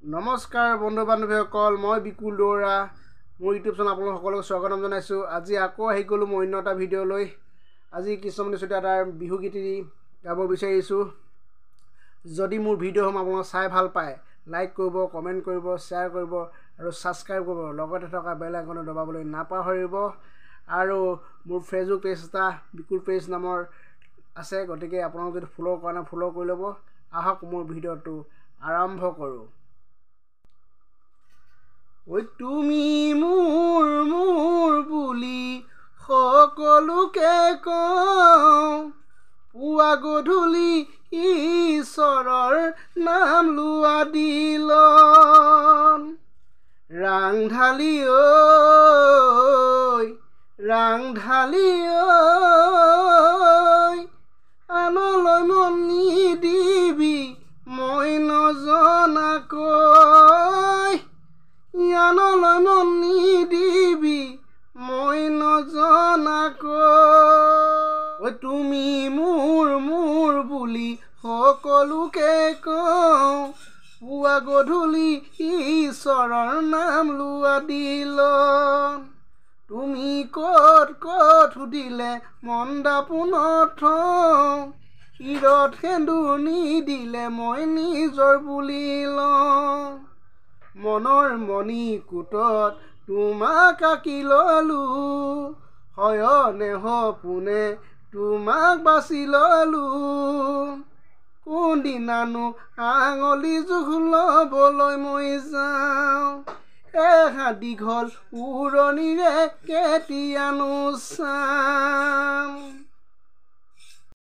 নমস্কাৰ বন্ধু বান্ধৱীসকল, মই বিকুল দুৱৰা। মোৰ ইউটিউব চেনেল আপোনালোক সকলোকে স্বাগতম জনাইছোঁ। আজি আকৌ আহি গ'লোঁ মই অন্য এটা ভিডিঅ'লৈ। আজি কৃষ্ণমণি চুতীয়া তাৰ বিহু গীতি গাব বিচাৰিছোঁ। যদি মোৰ ভিডিঅ'সমূহ আপোনালোকে চাই ভাল পায়, লাইক কৰিব, কমেণ্ট কৰিব, শ্বেয়াৰ কৰিব আৰু ছাবস্ক্ৰাইব কৰিব। লগতে থকা বেল আইকনটো দবাবলৈ নাপাহৰিব। আৰু মোৰ ফেচবুক পেজ এটা বিকুল পেজ নামৰ আছে, গতিকে আপোনালোক যদি ফ'ল' কৰা নাই, ফ'ল' কৰি ল'ব। আহক, মোৰ ভিডিঅ'টো আৰম্ভ কৰোঁ। ঐ তুমি মোৰ মোৰ বুলি সকলোকে কওঁ, পুৱা গধূলি ঈশ্বৰৰ নাম লোৱা দিলন। ৰাংঢালি ঐ, ৰাংঢালি ঐ, আনলৈ মন নিদিবি মই নজনাকৈ, আনলৈ মন নিদিবি মই নজনাকৈ। ঐ তুমি মোৰ মোৰ বুলি সকলোকে কওঁ, পুৱা গধূলি ঈশ্বৰৰ নাম লোৱা দিলন। তুমি ক'ত ক'ত সুধিলে মন দাপোনত থওঁ, শিৰত সেন্দুৰ নিদিলে মই নিজৰ বুলি লওঁ। মনৰ মণিকূটত তোমাক আঁকি ললো, শয়নে সপোনে তোমাক বাছি ললো। কোনদিনানো আঙুলি জোখ ল'বলৈ মই যাওঁ, এহাত দীঘল উৰণিৰে কেতিয়ানো চাম।